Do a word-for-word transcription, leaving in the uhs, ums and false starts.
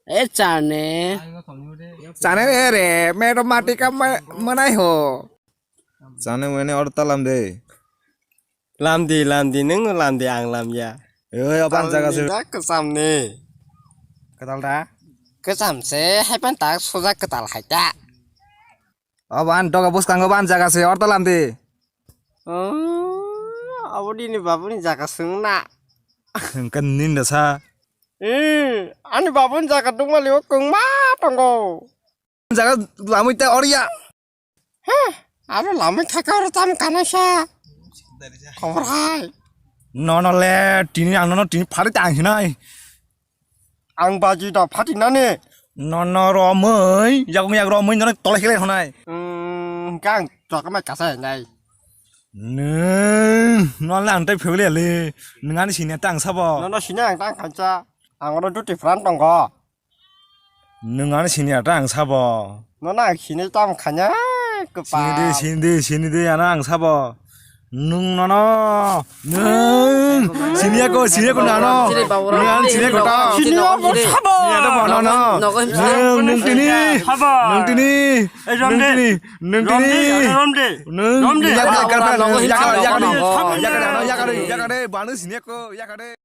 E chane. Chane re, me to mati ka ma-, manai ho. Chane mene or ta lam de. Lam di, lam di, nung lam di, ang lam ya. Oi, oban jaga se. Dak kesam ni. Ketal da? Kesam se, hai pan tak soja ketal hai ta. Oban doga bwskango ban jaga se, or ta lam di. Oh, abo dini babuni jaga swng na. Hwnkhe nini da sa. Eh, ani babuni jaga dungmali o kwngma tongo. Jaga lamwi ta or ya. Heh, aro lamwi thaka aro tam kana sa. Khobor hai. Nono le tini ang nono tini phari ta ang hinai. Ang baji da phati nani. Nono romwi, yakung yak romwi nono tolai khlai honai. Hmm, kang chakma kasa nai. Nung, nono le ang tai phegli ali. Nung ani sini ta ang sabo. Nono sini ang ta ang khansa. Ang oro duty pran tongo. Nwng ano sini ata ang sabo. Nono ang sini tamo khanya kwpal. Sini di, sini di, sini di, ano ang sabo. Nwng nono, nwng sini ako, sini ako nano. Nwng ano sini ako ta. Sini ako sabo. Sini ako nono. Nwng, nwng tini. Sabo. Nwng tini. Eh, nwng tini. Nwng tini. Nwng, nwng yakar, yakar, yakar, yakar, yakar, yakar, banu sini ako, yakar.